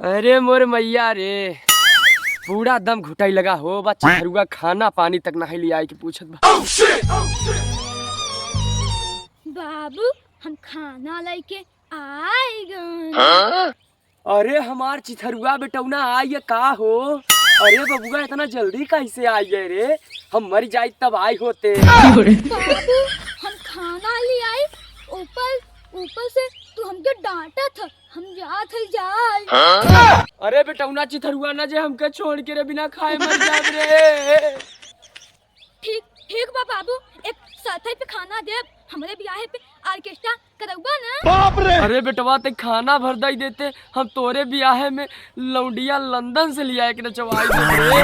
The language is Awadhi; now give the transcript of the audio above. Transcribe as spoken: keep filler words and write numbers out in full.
अरे मोर मैया रे, पूरा दम घुटाई लगा हो, बा चिथरुआ खाना पानी तक नहीं लियाई के पूछत बा। बाबू, हम खाना लइके आइ गए। अरे हमार चिथरुआ बेटौना आई है का हो? अरे बबुआ इतना जल्दी कैसे आई है रे? हम मर जाई तब आई होते। बाबू, हम खाना ले आई, ऊपर ऊपर से तू हमके डांटा था, हम जात है जाए। अरे बेटौना चिथरुआ ना जे हमके छोड़ के रे बिना खाए मर जाब रे। ठीक ठीक बा बाबू, एक साथै पे खाना देब, हमरे बियाहे पे ऑर्केस्ट्रा करउबा ना? अरे बेटवा ते खाना भर दई देते, हम तोरे बियाहे में लौंडिया लंदन से लिया के नचवाई देते।